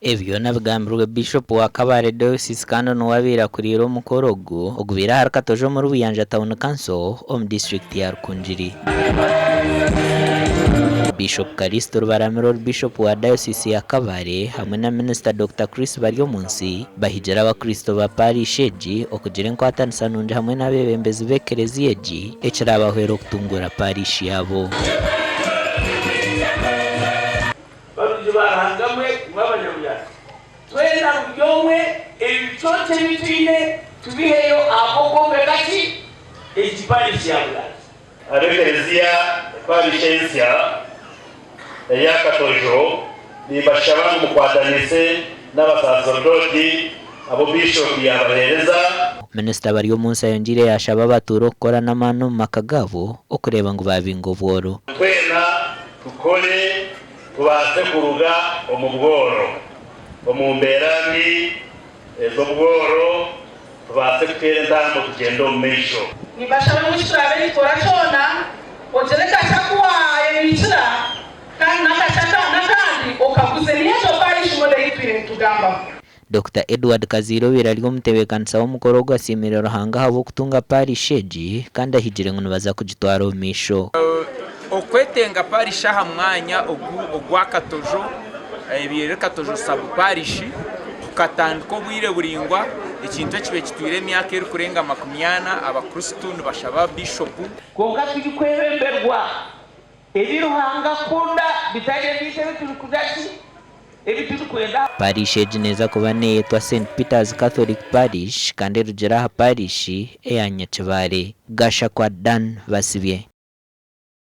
Ebi byona bigambirwe Biishopu wa Kabale Diocese kandi niwe abaire akuriire omukoro ogu ogubaire ahari Katojo omuri Buyanja Town Council omu disiturikiti ya Rukungiri. Biishopu Kalisto Rubaramira ori Biishopu wa Diocese ya Kabale hamwe na Minisita Dokita Chris Baryomunsi bahigire abakristo ba Parish egi okugira enkwatanisa nungi hamwe n'abeebembezi b'ekereziya egi ekirabahwera okutunguura Parish yaabo. Barungi ba Ruhanga mwe, imwe abanyabuyanja, twena buri omwe ebiconco ebi twine tubiheyo ahabw'okwombeka ki? Egi parish ya Buyanja. Ab'ekereziya parish ensya eya Katojo nimbashaba ngu mukwatanise n'abasaaserdoti abu Biishopu yaabaheereza. Minisita Baryomunsi ayongyeire yaashaba abatuura okukora n'amaani omu maka gaabo okureeba ngu baabinga obworo. Twena Tukore tubaase kuruga omu bworo, omu mbeera mbi ez'obworo, tubaase kuteera entambo tugyende omu maisho. Nimbashaba ngu eki turaabe nitukora kyona, ogire akakye aku waayebiikira kandi n'akakye n'akandi okaguze. Niyo egyo parish model ei tutwire nitugambaho. Dokita Edward Kaziire obaire ari omutebeekanisa w'omukoro ogu asiimire Ruhanga ahabw'okutunga parish egi kandi ahigire ngu nibaza kugitwara omu maisho. Okwetenga parish aha mwanya ogu ogwa Katojo ebaire eri Katojo sub parish kukatandika obwire buraingwa ekintu ekibaire kitwire emyaka erikurenga 40 abakristo nibashaba Bishopu. Kwonka turikwebemberwa ebi Ruhanga akunda bitari ebyaitu ebi turikugira ki? Ebi turikwenda. Parish egi neeza kuba neeyetwa Saint Peter's Catholic Parish kandi erugire aha Parish eya Nyakibale. Gashakwa Dan Basibye.